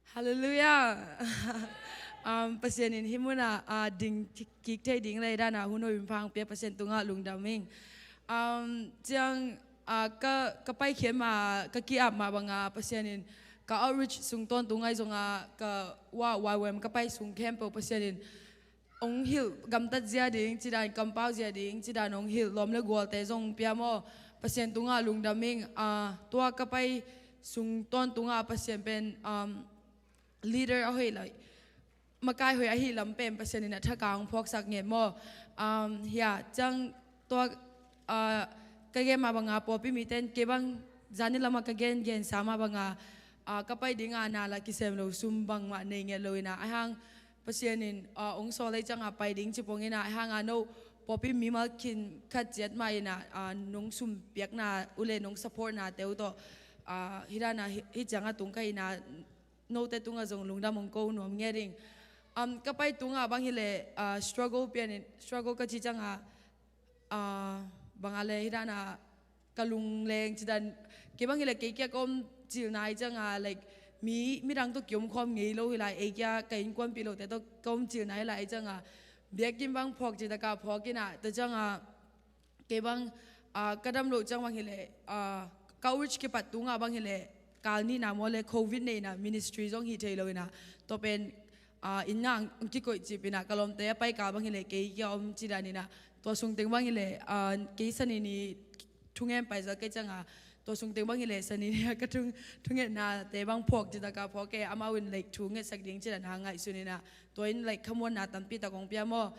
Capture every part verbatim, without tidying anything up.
Halleluiah. Um, Pasian in hih munah, ah, ding kik thei ding lei danah hun hoih hun pha hong pia Pasian tungah lungdam ing. Um, ciang, ah, ka, ka paikhiat ma, ka ki-ap mah banga Pasian in ka outreach sung tawntung ahi zongah ka wa, Y W M ka pai sung khempeuh Pasian in hong hilh gamtat zia ding, cidan kampau zia ding, cidan hong hilh lawm le gualte zong pia maw. Pasian tungah lungdam ing, ah, tua ka pai sung tawntungah Pasian pen, um, leader a hoih lai, makai hoih ahi lam pen Pasian in a thaka hong phawksak nget maw. Um, hia, ciang tua, ah, ka gen mah banga pawlpi miten kei bang zani lamah ka gen gen sa mah banga, ah, ka pai dinga na la kisem lo sum bangmah nei nget lo inah, ahi hang Pasian in, ah, hong sawl lei cianga pai ding ci pong inah, ahi hanga no pawlpi mimal khin khat ciat mah inah, ah, nong sum piakna uh le nong supportna te uh tawh, ah, hih dana hih, hih cianga tung ka inah note tungah zong lungdam hong ko nuam nge ding. Um, ka pai tungah bang hileh, ah, struggle pian in, struggle ka ci cianga, ah, banga le hih dana ka lungleng cidan, kei bang hileh kei kia ka om cilna ahi cianga, like, mi, midang tawh kiom khawm ngei lo hi lai, ei kia ka innkuanpih lote tawh ka om cilna hi lai ahi cianga, biakinn bang phawk citaka phawk inah, tua cianga kei bang, ah, ka dam loh ciang bang hileh, ah, ka outreach kipat tungah bang hileh kal nihna maw le covid neihna ministry zong hih thei lo inah, tua pen, ah, inn ngah hong kikoih cip inah, ka lawmte a pai kal bang hileh kei kia om cidan inah, tua sungteng bang hileh, ah, kei sanini thungen paizal kei cianga, tua sungteng bang hileh sanini a ka thung, thungetnate bang phawk citaka phawk e, amau in, like, thungetsak ding cidan hang ngaihsun inah, tua in, like, khamuanna tampi tak hong pia maw.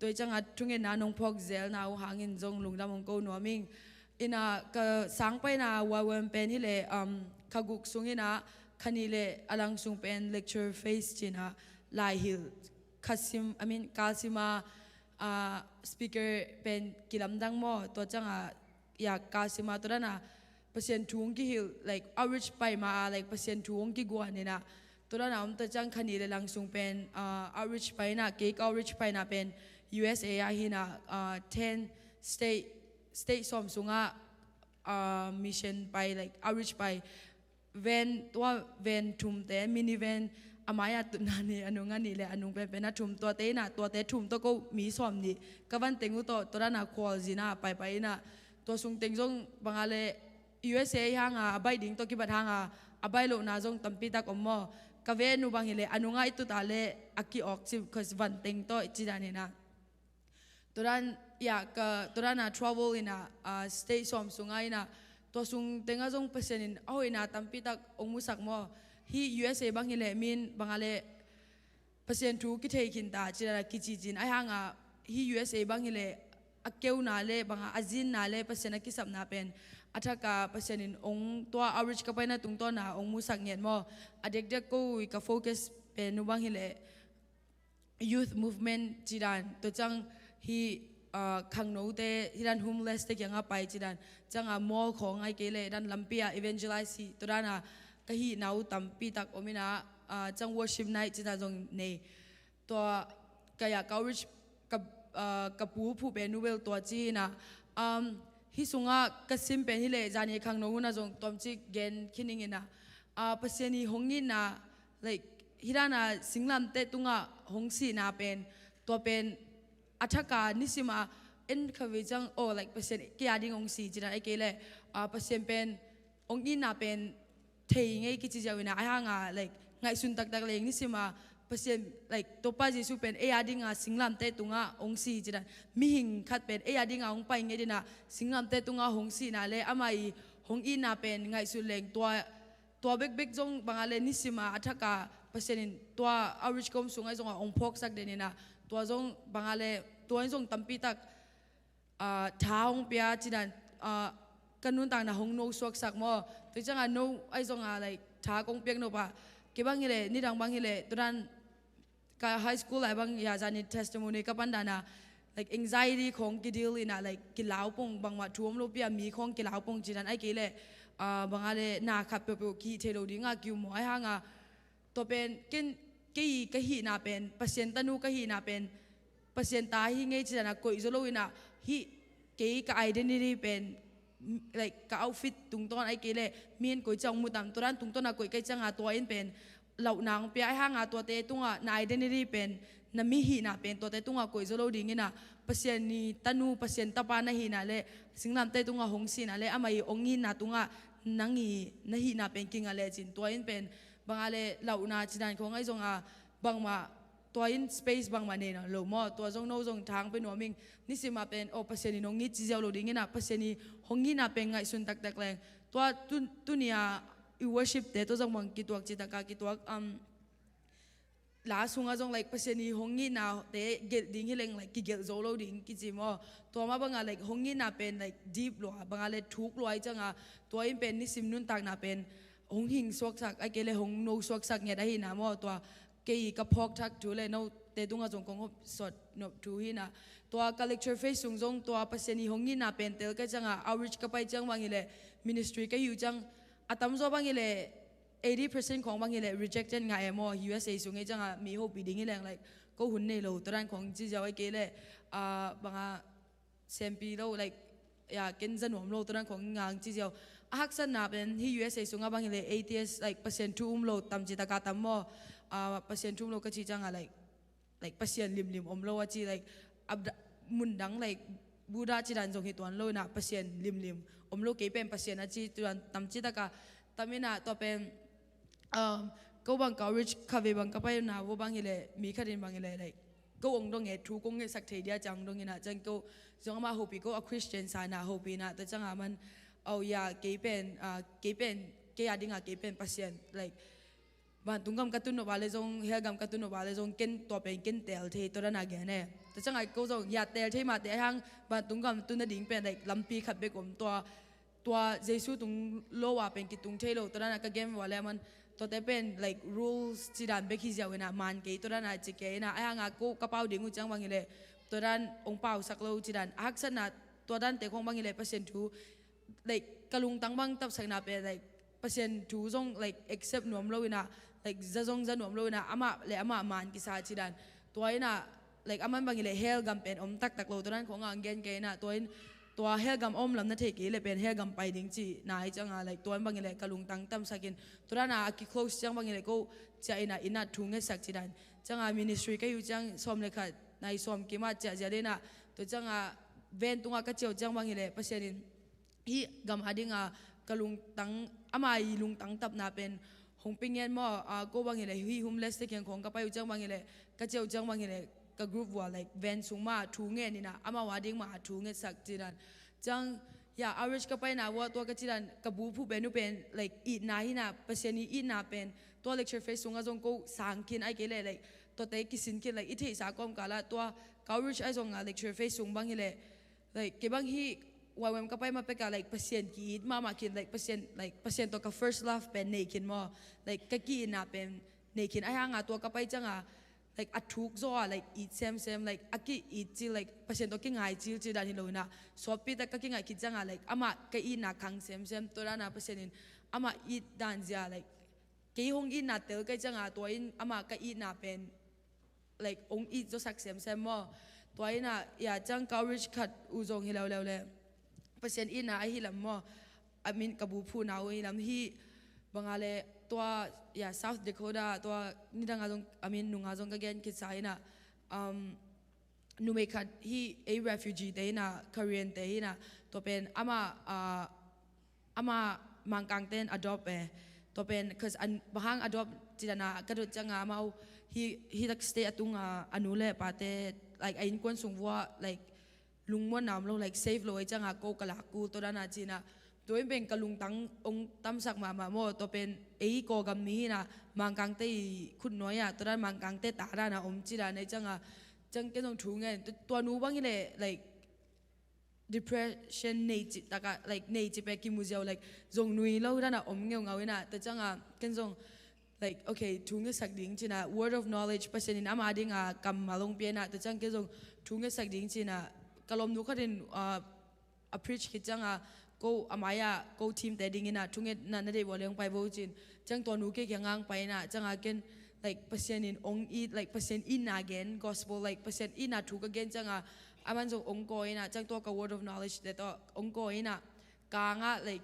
Tua hi cianga thungetna nong phawk zelna uh hangin zong lungdam hong ko nuam ing. Inah ka sangpaina Y W M pen hileh, um, kha guk sung inah kha nih le a lang sung pen lecture phase cinah lai hilh kha sim, I mean, kal sima, ah, speaker pen kilamdang maw. Tua cianga ya, kal sima tua dana Pasian thu hong kihilh, like, outreach pai ma a, like, Pasian thu hong kiguan inah, tua dana om tua ciang kha nih le lang sung pen, ah, outreach pai inah, kei ka outreach paina pen U S A ah hinah, ah, ten state, state sawm sungah, ah, mission pai, like, outreach pai. Van, tua van thumte, minivan, a mai-ah tutna nih, a nung a nih le a nung penpen a thum, tuate inah, tuate thum tawh ko mi sawm nih ka van teng uh tawh, tua dana khualzinah paipai inah, tua sungteng zong banga le U S A hanga a baih ding tawh kibat hanga a baih lohna zong tampi tak om maw. Ka van uh bang hileh a nungah i tuta le a ki-awk cip, cause van teng tawh i cidan inah. Tua dan, ya, ka, tua dana travel inah, ah, state sawm sungah inah, tua sungtengah zong Pasian in a hoihna tampi tak hong musak maw. Hih U S A bang hileh min banga le Pasian thu kithei khinta cidana kicicin ahi hanga, hih U S A bang hileh a keuna le banga a zinna le Pasian a kisapna pen a thaka Pasian in hong tua outreach ka paina tungtawna hong musak ngiat maw. A dekdek ko ui ka focus pen uh bang hileh youth movement cidan, tua ciang hih, ah, khangnote, hih dan homeless te kiangah pai cidan, cianga mall khawng ahi kei leh dan lampi ah evangelize hi, tua dana ka hihna uh tampi tak om inah, ah, ciang worship night cidan zong nei. Tua ka ya ka outreach ka, ah, ka pu phuh pen uh bel tua ci inah, um, hih sungah ka sim pen hileh zani khangno hunah zong tawmcik gen khin ing inah, ah, Pasian i hong itna, like, hih dana singlamteh tungah hong sihna pen, tua pen a thaka nisima en kha ve ciang, oh, like, Pasian kei a ding hong si cidan ahi kei leh, ah, Pasian pen hong itna pen thei ngei kici ziau inah, ahi hanga, like, ngaihsun taktak leng nisima Pasian, like, Topa Jesu pen ei a dinga singlamteh tungah hong si cidan, mihing khat pen ei a dinga hong pai nget inah singlamteh tungah hong sihna le amah i hong itna pen ngaihsun leng tua, tua bekbek zong banga le nisima a thaka Pasian in tua outreach ka om sungah zongah hong phawksak den inah, tua zong banga le tua in zong tampi tak, ah, tha hong pia cidan, ah, ka nuntakna hong no suaksak maw. Tua cianga no ahi zonga, like, tha kong piak nop ah, kei bang hileh, nidang bang hileh, tua dan ka high school lai bang ya zani testimony ka pan dana, like, anxiety khawng kideal inah, like, kilau pong, bangmah thu om lopi a mi khawng kilau pong cidan ahi kei leh, ah, banga le na khat peuhpeuh kihih thei lo dinga ki-um maw, ahi hanga tua pen ken, kei ka hihna pen, Pasian tanu ka hihna pen, Pasian ta hi ngei cidana koih zaw lo inah, hih kei ka identity pen, like, ka outfit tungtawn ahi kei leh mi in koi ciang hong mutam, tua dan tungtawna koih ka hih cianga tua in pen lauhna hong pia ahih hanga tuate tungah na identity pen, na mi hihna pen tuate tungah koih zo lo ding inah, Pasian i tanu, Pasian tapa na hihna le singlamteh tungah hong sihna le amah i hong itna tungah nang i na hihna pen kinga lecin tua in pen banga le lauhna cidan khawng ahi zonga bangmah tua in space bangmah nei nawn lo maw. Tua zong no zong thang pe nuam ing. Nisim ah pen aw Pasian in hong it ci ziau lo ding inah Pasian i hong itna pen ngaihsun taktak leng tua tu, tuni-a i worship te tua zong bang kituak citaka kituak um, la sungah zong like Pasian i hong itna te gelh ding hi leng like kigelh zo lo ding kici maw. Tua mah banga like hong itna pen like deep lua banga le thuk lua ahi cianga tua in pen nisim nuntakna pen hong hing suaksak ahi kei le hong no suaksak nget ahihna maw. Tua kei ka phawk thak thu le note tungah zong kong hawm sawt nop thu hi inah tua ka lecture phase sung zong tua Pasian i hong itna pen tel ka cianga outreach ka pai ciang bang hi le ministry ka hi uh ciang a tamzaw bang hi le eighty percent khawng bang hi le rejected ngah e maw. U S A sung hi cianga mi hopih ding hi leng like ko hun nei lo tua dan khawng ci ziau ahi kei le ah, banga sempi lo like ya ken za nuam lo tua dan khawng ngang ci ziau. A haksatna pen hi U S A sungah bang hi le atheist like Pasian thu um lo tam citaka tam maw. Ah, Pasian thu um lo ka ci cianga like like Pasian limlim om lo a ci like abda, mundang like Buddha cidan zong hi tuan lo inah Pasian limlim om lo kei pen Pasian a ci tuan tam citaka tam inah tua pen um, ko bang ka outreach khatvei bang ka paina vo bang hi le mi khatin bang hi le like ko ong dong e thu kong ngetsak thei dia ciang dong inah ciang ko zong amah hopih ko a Christian sa inah hopih inah tua cianga man aw ya kei pen ah, kei pen kei a dinga kei pen Pasian like vantung gam ka tun nop a le zong hell gam ka tun nop a le zong ken tua pen ken tel thei tua dana gen e. Tua cianga ko zong ya tel thei mah te ahang vantung gam tun nading pen like lampi khat bek om tua tua Jesu tung lo a pen kitung thei lo tua dana ka gen vua le aman tuate pen like rules cidan bek hi ziau inah man kei tua dana ci kei inah ahanga ko ka pau ding uh ciang bang hi le tua dan ong pausak lo cidan a haksatna tua dante khong bang hi le Pasian thu like ka lungtang bang tapsakna pen like Pasian thu zong like accept nuam lo inah like za zong za nuam lo inah amah le amah man kisa cidan tua inah like aman bang hi le hell gam pen om taktak lo tua dan khong ang gen kei inah tua in tua hell gam om lam na thei kei le pen hell gam pai ding ci na hi cianga like tua in bang hi le ka lungtang tamsakin tua dana a ki close ciang bang hi le ko ciah inah inah thu ngetsak cidan cianga ministry ka hi uh ciang sawm le khat nai sawm kimah ciah zia le inah tua cianga ven tungah ka ciau ciang bang hi le Pasian in hih gam a dinga ka lungtang ama i lungtang tapna pen hong ping ngen maw. Ah, ko bang hi le hih homeless te kiang khong ka pai uh ciang bang hi le ka ciah uh ciang bang hi le ka group vua like ven sung mah thu ngen inah amau a ding mah thu ngetsak cidan ciang ya outreach ka paina vua tua ka cidan ka bu phuh pen uh pen like itna hi inah Pasian i itna pen tua lecture phase sungah zong ko sang khin ahi kei le like tuate kisin khin like i theihsa kawmkala tua ka outreach ahi zonga lecture phase sung bang hi le like kei bang hi Y W M ka pai ma peka like Pasian ki it mahmah khin like Pasian like Pasian tawh ka first love pen nei khin maw. Like ka ki itna pen nei khin ahi hanga tua ka pai cianga like a thuk zaw a like it semsem like a ki it cil like Pasian tawh kingai cil cil dan hi lo inah sawtpi tak ka kingai khit cianga like amah ka itna khang semsem tua dana Pasian in amah it dan zia like kei hong itna tel kai cianga tua in amah ka itna pen like ong it zawsak semsem maw. Tua inah ya ciang ka outreach khat uh zong hi leuleu le Pasian itna ahi lam maw. I mean ka bu phuhna uh hi lam hi banga le tua ya South Dakota tua nidanga zong I mean nunga zong ka gen khitsa inah um, numei khat hi ei refugee te inah Korean te inah tua pen ama uh, ama Mangkang ten adopt e. Tua pen cause an bahang adopt cidana ka dot cianga amau hi hi tak state atunga anu le pate like a innkuan sung vua like lungmuanna om lo like safe lo ei cianga ko ka lak kul tua dana cina tua in pen ka lungtang ong tamsak mahmah maw. Tua pen ei Kawlgam mi hina Mangkangte i khutnuai ah tua dan Mangkangte ta dana om cidana ei cianga ciang ken zong thu ngen tua nu bang hi le like depression nei ci taka like nei ci pe kimu ziau like zong nui lo dana om ngeungau ina tua cianga ken zong like okay thu ngetsak ding cina word of knowledge Pasian in ama dinga kam a long piana tua ciang ken zong thu ngetsak ding cina ka lawmnu khatin uh, a preach khit cianga ko a mai-ah ko team te dingina thungetna na deih vua leng pai vo cin ciang tua nu kei kiangah pai ina cianga ken like Pasian in ong it like Pasian itna gen gospel like Pasian itna thu ka gen cianga aman zong ong kaw ina ciang tua ka word of knowledge te tawh ong kaw ina kangah like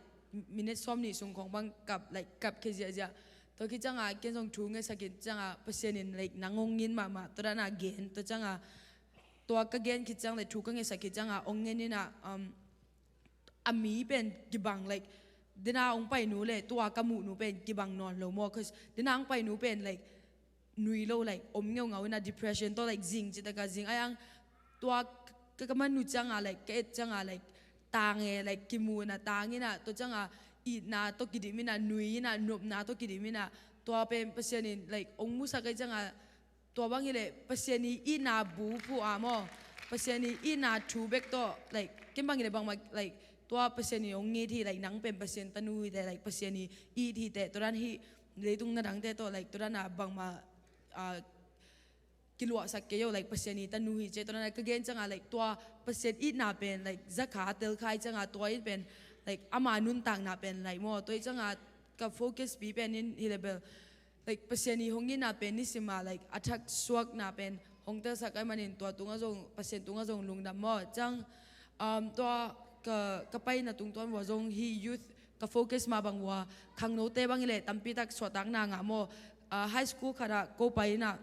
minute sawm nih sung khong bang kap like kap khe ziahziah Tua khit ciangah ken zong thu ngetsak khit ciangah Pasian in, like, nang hong it mahmah, tua dan a gen, tua ciangah tua ka gen khit ciang le thu ka ngetsak khit ciangah hong ngen in ah, um, a mi pen kibang, like, dena hong pai nu le tua ka muh nu pen kibang nawn lo maw, cause dena hong pai nu pen, like, nui lo, like, om ngeungau in ah, depression tawh, like, zing citak a zing a, tua ka, ka man uh ciangah, like, ka et ciangah, like, tang e, like, kimu in ah, tang in ah, tua ciangah itna tawh kidim in ah, nui in ah, nopna tawh kidim in ah, tua pen Pasian in, like, hong musak ahih ciangah, tua bang hi leh Pasian i itna bu phu a maw, Pasian i itna thu bek tawh, like, ken bang hi leh bangmah, like, tua Pasian in hong it hi, like, nang pen Pasian tanu hi teh, like, Pasian i it hi teh, tua dan hi, leitung na dangte tawh, like, tua dan a bangmah, ah, kiluahsak kei o, like, Pasian i tanu hi ci e, tua dan a ka gen ciangah, like, tua Pasian itna pen, like, zakha telkha ahih ciangah, tua in pen, like, ama nuntakna pen, like, maw, tua ahih ciangah ka focus pi pen in hi leh bel, like, Pasian i hong itna pen nisim a, like, a thak suakna pen hong telsak ahih manin tua tungah zong, Pasian tungah zong lungdam maw. Ciang, um, tua ka, ka paina tungtawn uh ah zong hih youth ka focus mah bang uh ah, khangnote bang hi leh tampi tak suahtakna ngah maw. Ah, high school khat ah ko pai in ah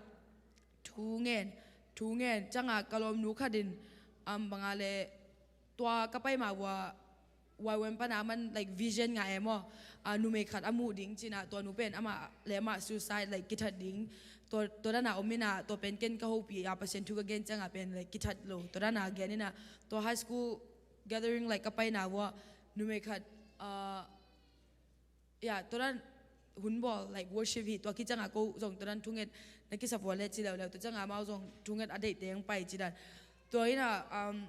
thu ngen, thu ngen ciangah ka lawmnu khat in, um, bang a leh tua ka pai mah uh ah Y W A M pan a aman, like, vision ngah e maw. Ah, numei khat a muh ding ci in ah, tua nu pen amah le amah suicide, like, kithat ding, tua, tua dan a om in ah, tua pen ken ka hopih a, Pasian thu ka gen ciangah pen, like, kithat lo, tua dan a gen in ah, tua high school gathering, like, ka paina uh ah numei khat, ah, ya, tua dan hun bawl, like, worship hi, tua khit ciangah ko zong tua dan thunget na kisa vua le ci leuleu, tua ciangah amau zong thunget a deihteng pai ci dan. Tua in ah, um,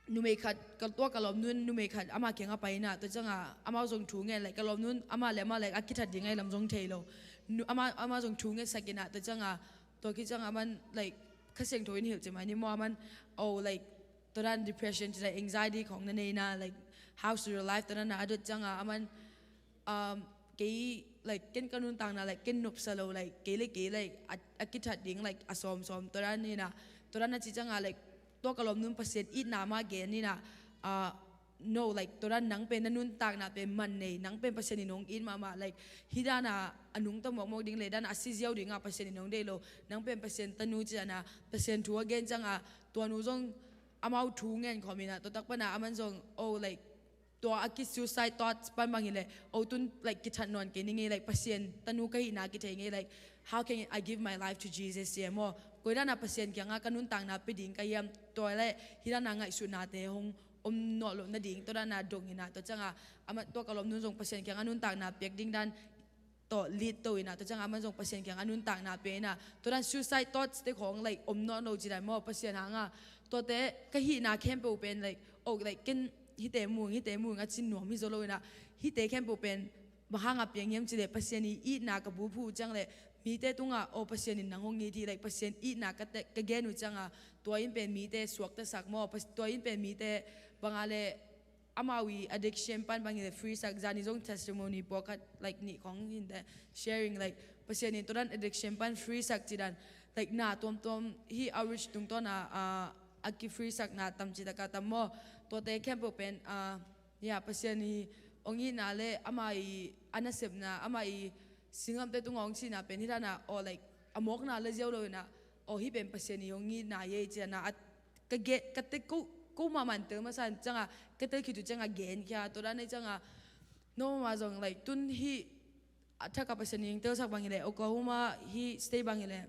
numei khat, ka, tua ka lawmnu in numei khat ama kiangah pai in ah, tua ciangah amau zong thu ngen, like, ka lawmnu in amah le amah, like, a kithat ding ahih lam zong thei lo. Nu, amah, amah zong thu ngetsak in ah, tua ciangah, tua khit ciangah aman, like, Kha Siangtho in hilh ci mai ni maw, aman, oh, like, tua dan depression ci dan, anxiety khawng na nei in ah, like, how's your life, tua dan a a dot ciangah aman, um, kei, like, ken ka nuntakna, like, ken nopsa lo, like, kei le kei, like, a, a kithat ding, like, a sawmsawm, tua dan in ah, tua dan a ci ciangah, like, tua ka lawmnu in Pasian itna mah gen in ah, ah, no, like, tua dan nang pen na nuntakna pen man nei, nang pen Pasian in hong it mahmah, like, hih dan a a nungta mawkmawk ding le dan a si ziau ding a Pasian in hong deih lo, nang pen Pasian tanu ci dan a Pasian thu a gen ciangah, tua nu zong amau thu ngen khawm in ah, tua tak pan a aman zong, oh, like, tua a ki suicide thoughts pan bang hi leh, oh, tun, like, kithat nawn kei ning e, like, Pasian tanu ka hihna kithei ning e, like, how can I give my life to Jesus, ci e maw. Koi dan a Pasian kiangah ka nuntakna pia ding ka hiam, tua le hih dan a ngaihsutnate hong om nawh loh nading, tua dan a dong in ah, tua ciangah, amah, tua ka lawmnu zong Pasian kiangah nuntakna piak ding dan tawh lead to in ah, tua ciangah aman zong Pasian kiangah nuntakna pia in ah, tua dan suicide thoughts te khawng, like, om nawn lo ci dan maw, Pasian hangah, tuate ka hihna khempeuh pen, like, oh, like, ken hihte mu ing, hihte mu ing a cin nuam hi zaw lo in ah, hihte khempeuh pen bang hangah piang hiam ci leh, Pasian i itna ka bu phu uh ciang le, mite tungah, oh, Pasian in nang hong it hi, like, Pasian itna ka te, ka gen uh ciangah, tua in pen mite suaktasak maw, Pas-, tua in pen mite bang a le, amau i addiction pan bang hi leh free sak, zani zong testimony pawlkhat, like, nih khawng hi inteh, sharing, like, Pasian in tua dan addiction pan free sak ci dan, like, na tuamtuam hih outreach tungtawn a, a, a ki free sak na tam ci tak a tam maw. Tuate khempeuh pen, a, ya, Pasian i hong itna le amah i a nasepna, amah i singlamteh tungah hong sihna pen hih dan a, aw, like, a mawkna la ziau lo in ah, aw, hih pen Pasian i hong itna hi e ci dan a, a, ka gen, ka tel, ko, ko mahmah in tel masa in ciangah, ka tel khit uh ciangah genkhia, tua dan a ciangah, no, mah zong, like, tun hih a thak a Pasian in telsak bang hi leh, Oklahoma hih state bang hi leh,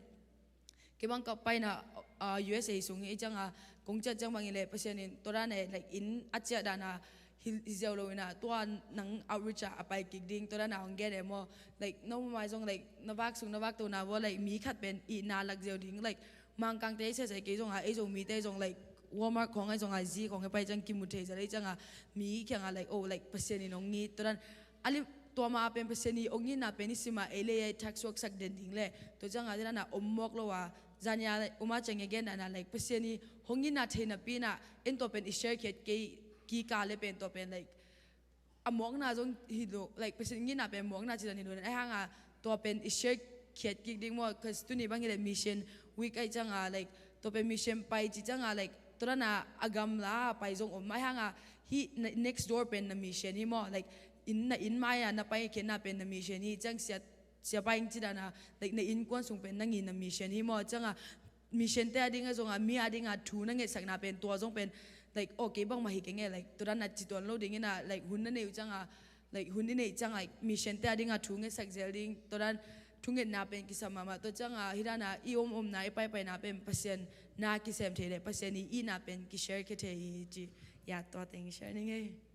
kei bang ka paina, ah, U S A sung hi ciangah kong ciah ciang bang hi leh, Pasian in tua dan a, like, inn a ciah dan a hi, hi ziau lo in ah, tua nang outreach ah a pai kik ding, tua dan a hong gen e maw. Like, no, mah zong, like, na vak sung na vak tona vua, like, mi khat pen itna lak ziau ding, like, Mangkangte i sese kei zong a, ei zong mite zong, like, Walmart khawng a zong a, zi khawng a pai ciang kimu thei zel ei ciangah, mi kiangah, like, oh, like, Pasian in hong it, tua dan a lim, tua mah pen Pasian i hong itna pen i sim a, ei le ei thak suaksak den ding le, tua ciangah tua dan a om mawk lo a, zania, like, um a ciang i gen dan a, like, Pasian i hong itna thei napi in ah, en tua pen i share khiat kei, kika le pen tua pen, like, a mawkna zong hi lo, like, Pasian itna pen mawkna ci dan hi lo, ahih hangah tua pen i share khiat kik ding maw, cause tuni bang hi leh mission week ahih ciangah, like, tua pen mission pai ci ciangah, like, tua dan a a gamla pai zong om, ahih hangah hih na, next door pen na mission hi maw, like, inn, na inn mai-ah na pai khiatna pen na mission hi ciang siat, siapa ing ci dan a, like, na innkuan sung pen nang in na mission hi maw, ciang a mission te a ding a zong a mi a ding a thu na ngetsakna pen tua zong pen, like, okay, bangmah hi keng e, like, tua dan a ci tuan lo ding in a, like, hun na nei uh ciang a, like, hun i neih ciang a, like, mission te a ding a thu ngetsak zel ding, tua dan thungetna pen kisam mahmah. Tua ciang a hi dan a i om omna, i paipaina pen Pasian na kisem thei leh Pasian i itna pen kishare khia thei hi ci. Ya, tua teng share ning e.